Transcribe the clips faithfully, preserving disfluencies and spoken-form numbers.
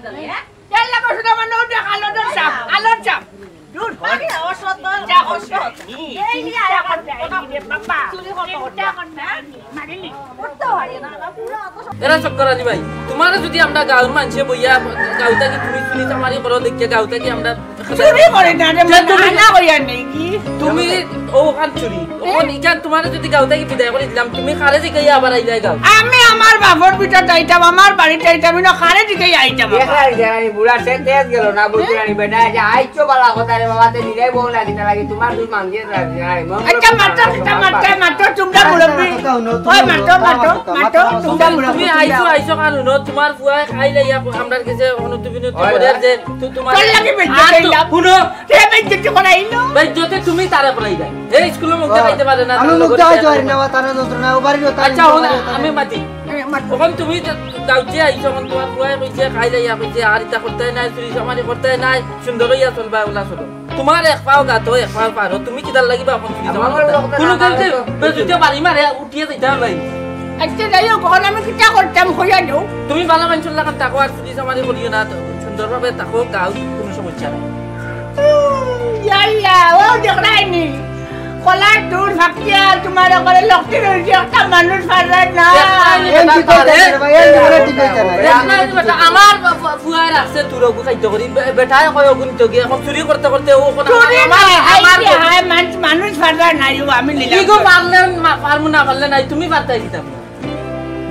ইয়াল্লা, বসো না, মানে, ওটা আলোটার চাপ, আলোর চাপ। দূর, যা, অসৎ। এই নিয়ে আর এখন যাই রে বাবা। চুরি করতে করতে। মারিলি। করতে পারে না, পুরা অত এরা চক্কর আলী ভাই, তুমারে যুদি আমরা গাউর মানষে বইয়া, গাউ থাকি তুমি চুরি চামারি করো দেখিয়া গাউ থাকি আমরা চুরি করে না রে, যে মানে, তুমি আনা কইয়া নেই কি? তুমি ও ওখান চুরি। ওখান ইখান তুমারে যুদি গাউ থাকি বিদায় করি দিলাম, তুমি কারে জিগাইয়া আবার আইলাই গাউ? আমি আমার বাপর ভিটা যাইতাম, আমার বাড়ি যাইতাম, ইনো কারে জিগাইয়া আইতাম আবার? দেখা যায়, বুড়া সে তেজ গেল না, বুঝতে পারি, বেটা, যে আইছো বালা কথা রে বাবা, তে নিজেই বউ না, কিতা লাগি, তুমার দুই মানজিয়ে রাখি, আই, মঙ্গল আচ্ছা, মাতো, কিতা মাতো, মাতো, তুমরা মুরব্বি। ওই মাতো, মাতো, মাতো, তুমরা তুমি মুরব্বি, তুমরা। আইছো, আইছো কারণ হুনো, তুমার ফুয়ায় খাইলে ইয়া, আমরার গেছে অনুতুবিনতি ওই, করে ওই। যে, তু-, তুমার তোর লাগি বেইজ্জতি আর তো, করাইলাম। হুনো, কে বেইজ্জতি করাইলো? বেইজ্জতি তুমি তারে করাইলা। এই স্কুলের মুখ আহ, দেখাইতে পারে না, আমি তার মুখ লগর দেখাইতে বিয়া পারে করে না, না। বা তারা যন্ত্রণা, ও বাড়ির ওটা আমি যন্ত্রণা, বাড়ির ওটা। মাতি। এ, মাতো। এখন তুমি যে গাউত যে আইছো, এখন তুমার ফুয়ায় কইছে, খাইলে ইয়া কইছে, আর ইতা করতে নাই, চুরি চামারি করতে নাই, সুন্দর অইয়া চলবা, ওলা চলো। তুমার এক পাও গাতো, এক পাও পারো, তুমি কিতার লাগি বা এখন চুরি চামারি আমার করতে? লোক কোনো তারা কারণে তো বেজুতে বাড়ি মারে উঠিয়া যাইতে হবে। আচ্ছা, যাই হোক, এখন আমি কিতা করতাম, কইয়া দেও। তুমি বালা মানষর লাখান থাকো আর চুরি চামারি করিও না, সুন্দরভাবে থাকো, গাউত কোনো সমস্যা নাই। উম, ইয়া, ইয়া, ও দেখরায়নি। কলার দূর ভাগিয়া তুমার ওখানে লক্ষ্মী রয়েছে, একটা মানুষ পারলাম না। এই কি কইতাছে রে ভাই? এই কি কইতাছে রে ভাই? এই কি কইতাছে রে ভাই? আমার ফু-, ফুয়ায় রাখছে তোর ওগু খাইতে করি। বে-, বেটায় কয় ওগু নিতে গিয়ে এখন চুরি করতে করতে ও কোন চুরি আমার, নাই, আমার আইছে, হায়, মানুষ, মানুষ পারলাম নাই, ও আমি নিলাম। ইগো পারলে মা-, পারমু না পারলে নাই, তুমি পারতায় কিতা?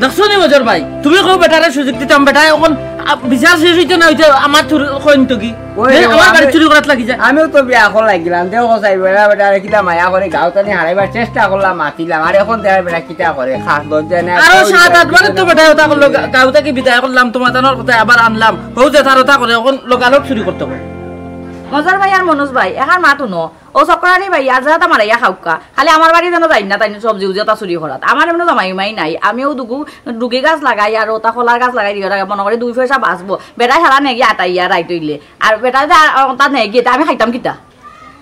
দেখছো নি মজর ভাই, তুমি কও বেটারে সুযোগ দিতাম, বেটায় এখন, আ, বিচার শেষ অইতে না অইতে আমার থুর কইন তো কি? ওই হে, রে, আমার বাড়ি আমি, চুরি করাত লাগি যায়। আমিও তো বিয়া এখন লাগিলাম, দেখো চাই বেটা, বেটারে কিতা মায়া করে গাউত আনি হারাইবার চেষ্টা করলাম, মাতিলাম, আর এখন দেখার বেটা কিতা করে, খাস লজ্জা নাই, আরো কই সাত বেটা আট বারে তো কিতা বেটায় ওটা করলো, গা-, গাউ থাকি বিদায় করলাম, তোমার তানোর কথা আবার আনলাম, হউ যে তার ওটা করে, এখন লোকালোক চুরি করতে করে। মজর ভাই আর মনোজ ভাই, এখান মাত হুনো, ও চক্কর আলী ভাই, আর যাতা মারাইয়া খাউক্কা। খালি আমার বাড়ি যেন যাইন না, তাইন সবজি উজি ওটা চুরি করাত। আমার এমনে জামাই উমাই নাই। আমিও দুগু ডুগি গাছ লাগাই আর ওটা কলার গাছ লাগাই দিও, মনে করি দুই পয়সা বাঁচবো। বেটায় হারা নেগি আটাইয়া রাইত অইলে। আর বেটায় যে আর ওটা নেগি, তা আমি খাইতাম কিতা?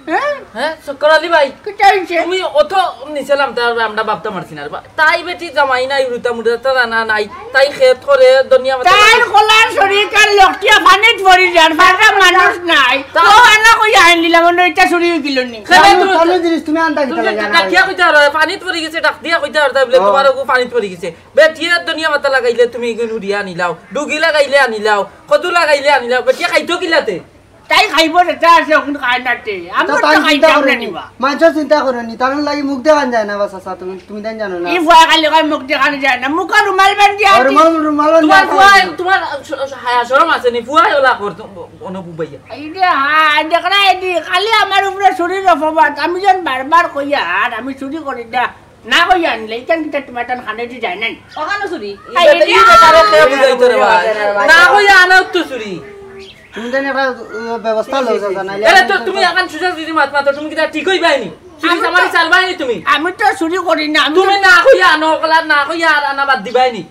হ্যাঁ? হ্যাঁ, চক্কর আলী ভাই, কিতা অইছে? তুমি অত নিচে লামতে পারবে, আমরা ভাবতাম পারছি না রে বা। তাই বেটি জামাই নাই, রুতা মুড়া তা জানা নাই। তাই খেত করে, দুনিয়া মতো তাই লাগে। কলার শরীর কার লকটিয়া পানিত পড়ি যার, পাররা মানুষ নাই। তা- ও আনা কই আইন দিলাম, অন্য ইটা চুরি অই গেল নি। খেলে তানু, তুমি তানু জিনিস তুমি আনতা কিতা তুমি লাগে, আনা ডাকিয়া কইতা পারো, পানিত পড়ি গেছে, ডাক দিয়া কইতা পারো, তা বলে ও। তোমার ওগু পানিত পড়ি গেছে। বেটিয়ে দুনিয়া মাথা লাগাইলে তুমি এগুন উড়িয়া আনিলাও, ডুগি লাগাইলে আনিলাও, কদু লাগাইলে আনিলাও, বেটিয়ে খাইতো কিলাতে? তাই খাইবো, যেটা আছে, অখন খায় না তে। আমরা তা তো তাই চিন্তা খাইতাম না করো নি। নিবা। মানষর চিন্তা করো নি, তার লাগি মুখ দেখান যায় না, বাস, আচ্ছা, তুমি, তুমি তাই জানো না। ই ফুয়া খালি কয় মুখ দেখান যায় না, মুখো রুমাল বান্ধি আর আছি। রুমাল, রুমাল বান্ধি তোমার আছে। ফুয়া, তোমার স-, স-, হায়া শরম আছে নি? ফুয়ায় ওলা কর, তো, অনু বুবাইয়া। এই যে, হ্যাঁ, দেখরা এদি, খালি আমার উপরে চুরির অপবাদ। আমি যেন বারবার কইয়া, আর আমি চুরি করি না। না কইয়া আনলে, ইখান কিতা তোমার টান খানে দি যায় নাই। ওখানে চুরি। এই বেটা, এই বেটারে কে বুঝাইতো রে ভাই? না কইয়া আনাও তো চুরি। তুমি জানি একটা, আহ, ব্যবস্থা লও, চাচা, নাইলে এরে আমি তো তুমি এখন সুজা সুজি মাত মাতো, তুমি কিতা ঠিক অইবায় নি? চুরি আমি তো চামারি চালবায় নি তুমি? আমি তো চুরি করি না, আমি তুমি তো না কইয়া আনো, অকলা না কইয়া আর আনা বাদ দিবায় নি?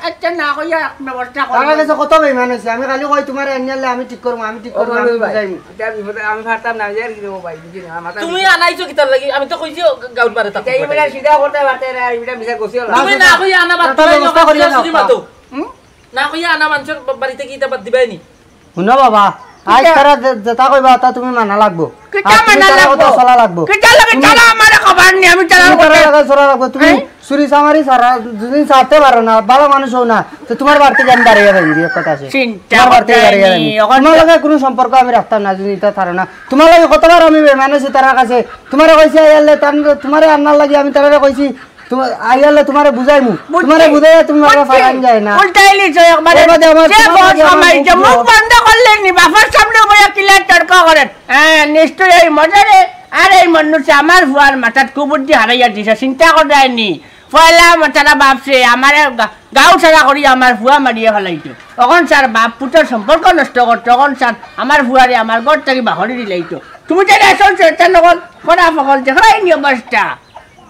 আচ্ছা, না কইয়া এক ব্যবস্থা করো। তারা গেছে কত বেইমান অইছে, আমি খালি কই তোমারে আনিয়ালে আমি ঠিক করমু, আমি ঠিক করমু, আমি বুঝাইমু। এটা বিপদে আমি পারতাম না, আর কি দেবো ভাই, বুঝি না, মাথা তুমি আনাইছো কিতার লাগি? আমি তো কইছি ও গাউর বারে থাকো। এই বেটা সিধা করতে পারতে না, এই বেটা মিছা গোসিও না। তুমি না কইয়া আনা বাদ দিবায় নি, ব্যবস্থা করিয়া সুজি মাতো। হুম? না কইয়া আনা মানষর বা-, বাড়িতে কি ইটা বাদ দিবায় নি? হুনো বাবা, আজ কিতা? তারা যে-, যেটা কইবা, তা তুমি মানা লাগবো। কিতা আর তুমি মানা তারা লাগবো? কথা চলা লাগবো। কিতা লাগে তুমি তারা আমারে খবর নি, আমি তারা তুমি তারা কথা লাগা চলা লাগবো। তুমি হ্যাঁ? চুরি চামারি ছাড়া, যদি ছাড়তে পারো না, ভালো মানুষ হও না, তো তোমার বাড়িতে আমি দাঁড়িয়ে যাইনি, এক কথা আছে। চিন্তা তোমার বাড়িতে করতে দাঁড়িয়ে নি, যাইনি। ওখান তোমার লগে কোনো সম্পর্ক আমি রাখতাম না, যদি এটা ছাড়ো না। তোমার লগে কতবার আমি বেমান হইছি তার কাছে, তোমারে কইছি আইয়ালে, তার, তোমারে আনার লাগি আমি তারে কইছি, তোমার, আইয়ালে তোমারে বুঝাইমু। বুঝছি। তোমারে বুঝাইয়া তোমারে বুঝছি। ফারান যায় না। উল্টাইলি তো একবারে। এর বাদে আমার যে তোমার বস লাগে আমার আমায় মুখ যে মুখ দিয়ে বন্ধ করলেন নি, বাপর সামনে বইয়া কিলার তর্ক করেন। হ্যাঁ, নিশ্চয়ই এই মজারে। আর এই মনুষ্য আমার ফুয়ার মাথাত কুবুদ্ধি হারাইয়া দিছে, চিন্তা করে দেয়নি। পয়লা আমার তারা বাপসে আমার গা-, গাঁও ছাড়া করি আমার ফুয়া মারিয়া ফেলাইতো। অখন স্যার বাপ পুতর সম্পর্ক নষ্ট করতো, অখন স্যার আমার ফুয়ারে আমার ঘর থাকি বাহরি দিলাইতো। তুমি যে রেশন শয়তান অকল, খারাপ অকল, দেখরায়নি অবস্থা।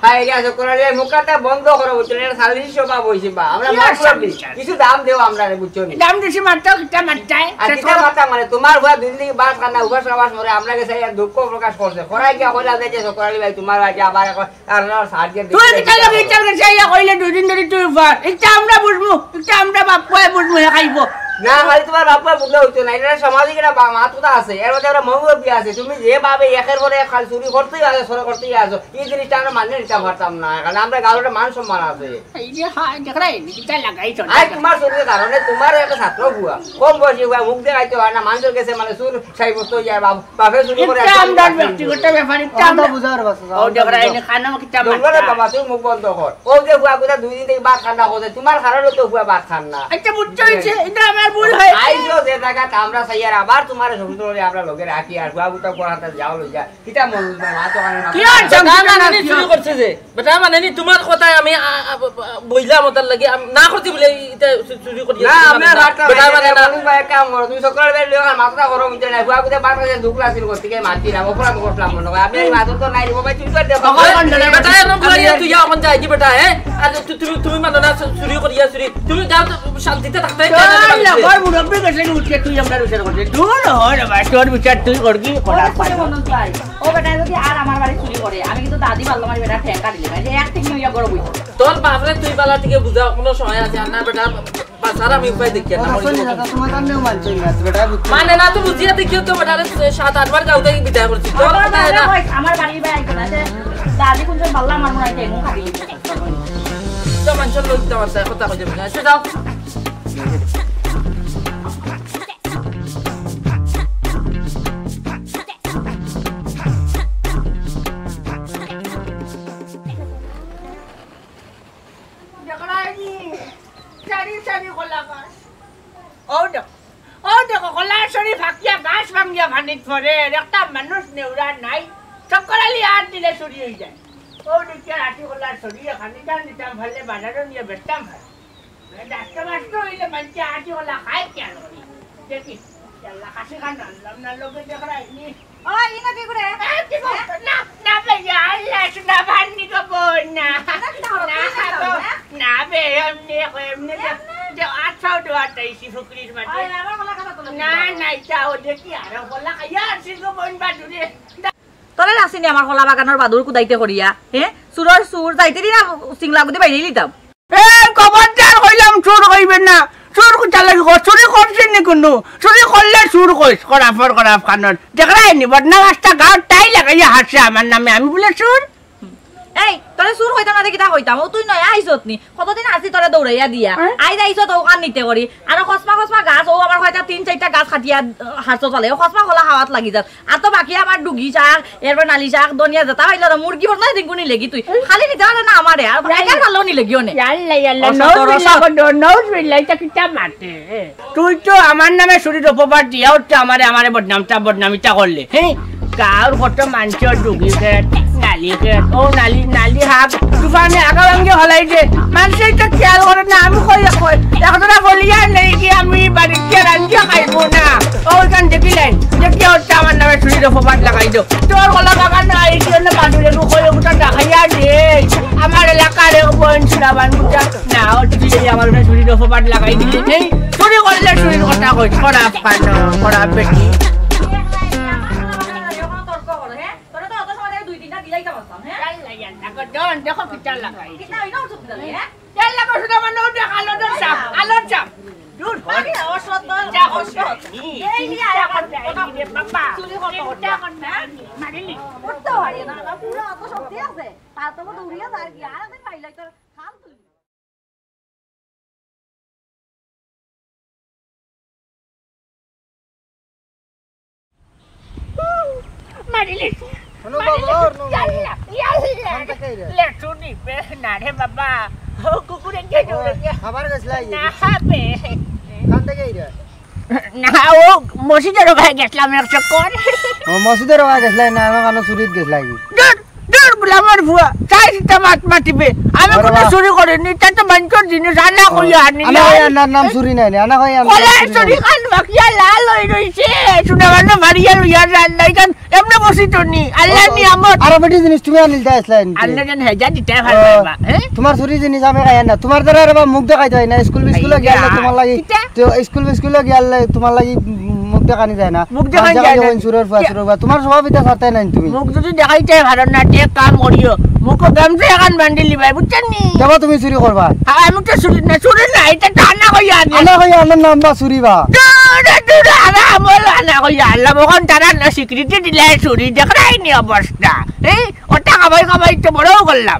হায় রে, আচ্ছা, করা রে, মুখাটা বন্ধ করো, বুঝছো? এটা সালিশি স্বভাব হইছে বা। আমরা কি মাফ আর করে দিই। সালিশি? কিছু দাম দেও আমরা রে, বুঝছো নি? দাম দিছি মাত্র, কিতা মাত্রায়? আর শেষ কিতা করো। মাত্রা মানে? তোমার ফুয়া দুই দিন থেকে বাস খানা, উপাস খাওয়াস মরে, আমরা গেছে ইয়া দুঃখ প্রকাশ করছে। করাই গিয়া কইলা যে, যে করালি ভাই, তোমার ভাই যে আবার এখন আর না সাহায্য দিতে তুই কিতা লাগি ইচ্ছা করছে? ইয়া কইলে দুই দিন ধরে তুই উপাস। ইচ্ছা আমরা বুঝবো, ইচ্ছা আমরা বাপ ফুয়ায় বুঝবো, হে খাইবো। না, খালি তুমার বাপ মা বুঝলে অইতো না, ইটা সামাজিক একটা বা-, মাত কথা আছে, এর মধ্যে আমরা মৌলবি আছে, তুমি যেভাবে একের পরে এক খালি চুরি করতেই আছো, চুরি করতেই আছো, এই জিনিসটা আমরা মানিয়া নিতাম পারতাম না, কারণ আমরা গাঁওর একটা মান সম্মান আছে। এই যে, হ্যাঁ, দেখরায় নি, কিতা লাগাইছো? আই তুমার চুরির কারণে তুমার একটা ছাত্র ফুয়া, কম বয়সী ফুয়া, মুখ দেখাইতে পারে না, মানষর গেছে মানে চুর সাব্যস্ত অইয়া বাপ, বাপে চুরি করে ইটা আর আমরা ব্যক্তিগত ব্যাপার, ইটা আমরা বুঝার বাসা। ও দেখরায় নি, খানো কিতা জঙ্গলে মাতরা। বাবা, তুই মুখ বন্ধ কর। ও যে ফুয়া গুতা দুই দিন থাকি ভাত খায় না, ও যে তুমার কারণে তো ফুয়া ভাত খায় না। আচ্ছা, বুঝছো, অইছে, ইটা আমার ভুল অইছে। আইজও যে জাগাত আমরা চাইয়ার আবার তুমার শ্বশুর বাড়ি আমরা লগে রাখি, আর ফুয়া গুতা পড়াতে যাও লইয়া। কিতা মন বুঝবা না, তো কারণে কি আর বেটা মানে নি চুরি করছে যে? বেটা মানে নি, তুমার কথায় আমি, আ, আ, ব-, ব-, বইলাম ওটার লাগি, আম-, না করছি বলে ইটা চু-, চুরি করি না, আছে, আমরা মানে না। বার্তা বেটা ভাই, মানে না। বলুন ভাই, এক কাম করো, তুমি শুক্রবার বের হইও, আমার মাথা গরম অইতে নাই, ফুয়া গুতা ভাত খাইছে, দুখ লাগছিল, করতে গিয়ে মারছিলাম, অপরাধ করছিলাম মনে হয়। আমি এই মাথা তো নাই, ও ভাই, চুরি করে দেবো। তখন কোন বেটা এরকম করিয়া তুই এখন যাই কি বেটা, হ্যাঁ? আর তু-, তুমি, তুমি মানো না, চু-, চুরি করিয়া চুরি। তুমি যাও তো, শান্তিতে থাকতে চল, না, ওই মুরব্বি গেছে উঠে তুই আমরা বিচার করছিস। দূর হ রে ভাই, তোর বিচার তুই করবি, করা ওরে, ওরে, মনোজ ভাই, ও বেটা যদি আর আমার বাড়ি চুরি করে, আমি কিন্তু দাদি পাল্লা মারি বেটা ঠ্যাং কাটি দিলাম। এই যে এক থেকে ইয়া গরম অইছে। তোর বাপরে তুই বালা থেকে বুঝা, কোনো সময় আছে আর না বেটা, বাঁচার আমি উপায় দেখি আর না, মরে যাবো। তোমার সামনেও মানছে না, বেটা, বুঝছো? মানে না তো বুঝিয়া দেখিও তো বেটারে সাত আটবার গাঁও থাকি বিদায় করছি। তোর আমার কথা বাড়ি না। ওই, আমার বাড়ি ভাই আইতো না, যে দাদি কোন জন পাল্লা মারবো না, এটা এমন খাবি। তো মানষর লোক দিতে পারছে, কথা কই যাবে না। এসে যাও। দেখরায় নি, সারি সারি কলা গাছ। ও দেখো, ও দেখো, কলা সারি ফাকিয়া গাছ ভাঙ্গিয়া পানিত পড়ে, একটা মানুষ নেউরা নাই, চক্কর আলী আর দিলে চুরি অই যায়। ও দেখিয়া আটি কলা সারি, খানিখান নিতাম পারলে বাজারো নিয়া বেচতাম পারি। এ, ডাক্তার মাস্টার অইলে মানষে আটি কলা খায় কেনে করি? দেখি, আল্লাহ, কাশি খান আনলাম না, লোকে দেখরায় নি। ও, ইনো কি করে? এ, কি করে? হ্যাঁ? না, না, ভাইয়া, আল্লাহ, শোনা ভান্নি গো বোন, না। না, কিতা করো, না, কিতা করো, গো, হ্যাঁ? না, বে, এমনি, এমনি, এমনি? যে আচ্ছাও দোয়া চাইছি ফুকরির মাঝে। ওই, আবার কলা খাবা তো না, না, ইটা ও দেখি, আরো কলা খাইয়া আছি গো বোন, বাদুরে। তোরে রাখছি নি আমার কলা বাগানর বাদুর কুদাইতে করিয়া, হ্যাঁ? চুরর চুর, যাইতে দি না, চিংলা গুদি বাইরে লিতাম। এ, খবরদার কইলাম চুর কইবে না। চুর কুচার লাগি কর, চুরি করছি নি কুনু? চুরি করলে চুর কইস, করাফর করাফ খানর। দেখরায় নি, বদনা গাছটা গাঁওর তাই লাগাইয়া হারছে আমার নামে, আমি বুলে চুর? এই, তোরে চুর কইতাম না, তে কিতা কইতাম? ও তুই নয়া আইছত নি? কতদিন আছি তোরে দৌড়াইয়া দিয়া। হ্যাঁ? আইজ আইছত অখান নিতে করি। আর খসমা খসমা গাছ, ও আমার কয়টা তিন চাইরটা গাছ কাটিয়া, আহ, হারছত ফালে। ও খসমা কলা খাওয়াত লাগি যাস। আর তো বাকি আমার ডুগি শাক, এরপর নালি শাক, ধনিয়া যেতা পাইলে না, মুরগি ভর্তা দিন গুনি লেগি তুই। খালি নিতে পারে না আমারে, আর ইয়াল্লা। একার ভালো নি লেগি অনে। ইয়াল্লা, ইয়াল্লা, অসত, নাউজুবিল্লাহ অসত। গো, নাউজুবিল্লাহ, ইটা কিতা মাতে? তুই তো আমার নামে চুরির অপবাদ দিয়া উঠতে আমারে, আমারে বদনামটা, বদনামিটা করলে, হ্যাঁ? গাঁওর কত মানষর ডুগি খেত, নালি খেত, ও নালি, নালি হাক, তুফানে আগা ভাঙ্গে হলাই দে। মানষে তো খেয়াল করে না, আমি কই, কই, একজনা বলিয়া নেই কি আমি বাড়িত গিয়া রান্ধিয়া খাইবো না। ও ওইখান দেখিলেন, দেখিয়া উঠতে আমার নামে চুরির অপবাদ লাগাই দো। তোর কলা বাগান না, এই জন্য বাদুড়ে গো কই ওটা দেখাইয়া দে। আমার এলাকার এক বোন ছিল বান্ধবীটা। না, ও তুই এই আমার উপরে চুরির অপবাদ লাগাই দিলি। এই চুরি করলে চুরির কথা কই, খারাপ পানো, খারাপ বেটি। ইয়াল্লা, ইয়াল্লা, গো, ডন, দেখো কিতা লাগাই। ইয়াল্লা, বসো, আমার নৌটা আলো দর সাপ, আলো সাপ। দূর হ। আরে, অসৎ দল, যা অসৎ। এই নিয়ে আয়, চিন্তা করবে, এই রে বাবা। চুরি করতে করতে। চিন্তা করবে, আমি মারিনি। উঠতে পারে না, না, পুরো অত শক্তি আছে। তার তো মতো উড়িয়ে যায় আর কি, আর আমি পাইলাই তোর খাল তুলি। মারিলে। হনো বাবা, হনো বাবা। ইয়াল্লা, ইয়াল্লা। লেচু নিবে না রে বাবা। ও কুকুরে কে ও, দৌড়ে গিয়া। খাবার গেছলা এই? না হবে। কান থেকে এই রে? না, ও মসজিদের ওখানে গেছলাম এক চক্কর। ও, মসজিদের ওখানে গেছলা না, আমার কানো চুরিত গেছলা কি? দূর, দূর, গুলামর ফুয়া, চাই সিটা মাত মাতিবে। আমি আরে কোনো বাহ। চুরি করিনি, তা তো মানষর জিনিস, আনা ও, কইয়া আনি আনা না। কইয়া আনার নাম চুরি নাই, আনা কইয়া আনার নাম কলাই চুরি নাই। চুরি খান বাকিয়া লাল হয়ে রইছে, সুনামানো মারিয়া লইয়া যান নাই, কান এমনে বসি তো নি, আল্লাহ ও, নিয়ামত। আরো বেটি জিনিস তুমি আনিল যাই আসলা এনকে। আল্লাহ জান হেজা দিতে পারবে ও, বা, হ্যাঁ? তোমার চুরি জিনিস আমি খাই না, তোমার দ্বারা আরে বা মুখ দেখাইতে হয় না, স্কুল বিস্কুল এই গিয়ালে যা, তোমার লাগি, কিতা? তো স্কুল বিস্কুল গিয়ালে তোমার লাগি মুখ দেখানি যায় না। মুখ দেখানি যায় না। চুরর ফুয়া, হ্যাঁ। চুরর ফুয়া। তুমার স্বভাব ইতা ছাড়তায় নায় তুমি। মুখ যুদি দেখাইতায় পারো না, তে এক কাম করিও। মুখো গামছা এখান বান্ধিলিবায়, বুঝছো নি? দেবো তুমি চুরি করবায়। হ্যাঁ, আমি তো চুরি না, চুরি না, ইটা তো আনা কইয়া আনি। আনা কইয়া আনার নাম বা চুরি বা। দূরে, দূরে, আমি আমল আনা কইয়া আনলাম। অখন তারা না স্বীকৃতি দিলায় চুরি, দেখরায়নি অবস্থা। এই, ওটা খাবাই খাবাই তো বড়ও করলাম।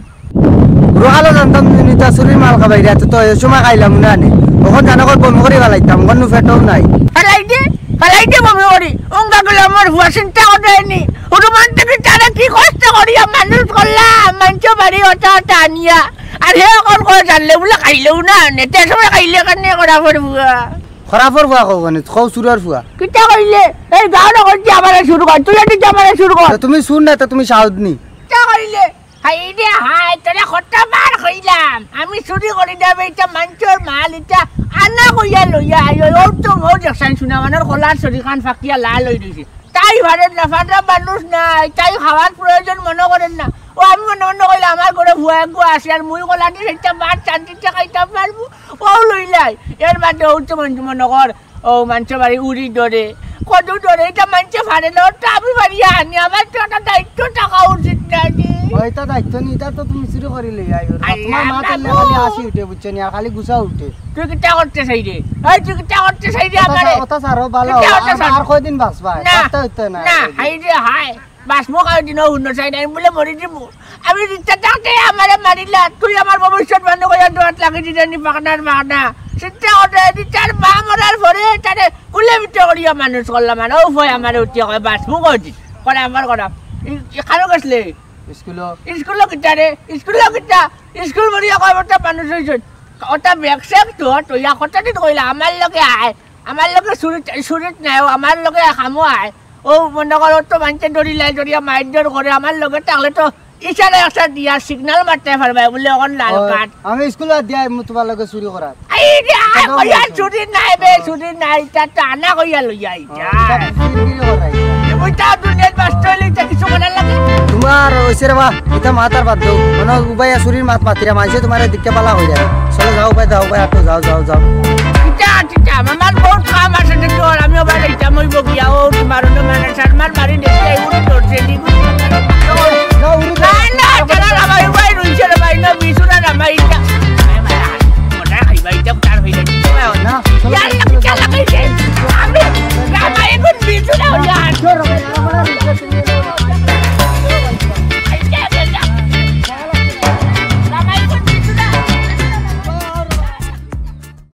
বুড়ো কালো জানতাম নি তা চুরির মাল খাবাই রে, তো, তো এই সময় খাইলাম না নে। অখন জানো কই বমি করি ফালাইতাম, অখন নু পেটও নাই। ফালাই দে, ফালাই দে বমি করি। অঙ্গা গুলো আমার ফুয়া চিন্তা কররায়নি। হুরুমান থাকি তারে কি কষ্ট করিয়া মানুষ করলাম, মানষর বাড়ি ওটা ওটা আনিয়া। আর হে অখন কয় জানলে বুলে খাইলেও না নে, তে সময় খাইলে কেনে খরাপর ফুয়া। খরাপর ফুয়া কও কেনে, কও চুরর ফুয়া। কিতা কইলে? এই গাঁও না করছি আমারে চুর কর, তুই এটি আমারে চুর কর। তা তুমি চুর না, তা তুমি সাউদ নি। কিতা কইলে? হায় রে হায়, তোরে কতবার কইলাম, আমি চুরি করি না বে, ইটা মানষর মাল, ইটা আনা কইয়া লইয়া আই। ও তো মো দেখছাইন সুনামানর কলার চুরি খান ফাকিয়া লাল অই রইছে। তাই পারের না, ফাটা মানুষ নাই, তাই খাওয়ার প্রয়োজন মনো করের না। ও আমি মনে মনে কইলাম, আমার ঘরো ফুয়া এগু আছে, আর মুই কলাদি চাইরটা ভাত শান্তিতে খাইতাম পারমু, অউ লইলাই। এর বাদে অউ তো মন-, মনো কর, ও মানষর বাড়ি উড়ি ধরে, কদু ধরে, ইটা মানষে পারে না, ওটা আমি পারিয়া আনি, আমার তো একটা দায়িত্ব থাকা উচিত না নি? ওইটা দায়িত্ব নি, ইটা তো তুমি চুরি করি লইয়া আইও। আল্লাহ তুমার মা তো মাবুদ। খালি হাসি উঠে, বুঝছো নি, আর খালি গুছা উঠে। তুই কিতা করতে চাইরে? এই তুই কিতা করতে চাইরে আমারে? ওটা ছাড়ো, ভালো। কিতা করতে চাইরে? আর কয়দিন বাঁচবায়? না, বাঁচতে হইতে না। না, হায় রে হায়। বাঁচমু কয়দিন, ও হুনো চাই নাই বুলে মরি যিমু। আমি জিন্দা থাকতে আমারে মারিলা, তুই আমার ভবিষ্যৎ বাণী কইয়া দোয়াত লাগি দিলে নি পাকনার পাকনা। চিন্তা করতে, এদিন তার মা মরার পরে তারে কুলে পিঠে করিয়া মানুষ করলাম, আর ও ভয় আমারে উঠিয়া কয়, "বাঁচমু কয়দিন।" করে আমার করা। ই, ই কারো গেছলে? স্কুলো। স্কুলো কিতা রে? স্কুলো কিতা? স্কুল মরিয়া কয়, "ওটা মানুষ হইছে।" ওটা ব্যাগ স্যাগ তো, তুই কতদিন কইলা, "আমার লগে আয়।" আমার লগে চুরিত, চুরিত নাই, ও আমার লগে খামো আয়। ও মনে করো তো মানষে দড়ি লাই দড়িয়া মাইর দর করে, আমার লগে থাকলে তো ইশারা একটা দিয়া সিগন্যাল মারতে পারবায় বুলে অখন লাল ও, কার্ড। আমি স্কুল বাদ দিয়া আইমু তুমার লগে চুরি করাত। এই রে, আয় কইয়া চুরি নাই বে, চুরি নাই, ইটা তো আনা কইয়া লইয়া আই। ও, ইটা। ইটা কিরকিরি করাই। ওইটা দুনিয়ার বাস্তব হইলে ইটা কিছু করার লাগে। তুমার ওইসে রে বা, ইটা মাতার বাদ দেও। মানে উবাইয়া চুরির মাত মাতিরা মানষে তুমারে দিকে পালা হই যায়। চলো যাও ভাই, যাও ভাই, আটো যাও, যাও, যাও। ইটা, ইটা, আমার বহুত কাম আছে, দেখো, আমি আবার ইটা মই বগিয়া, ও তুমার ওটা মানে শর্মার বাড়ি দেখতে, এই উড়ে চড়ছে, এদিক উড়ে চড়ছে।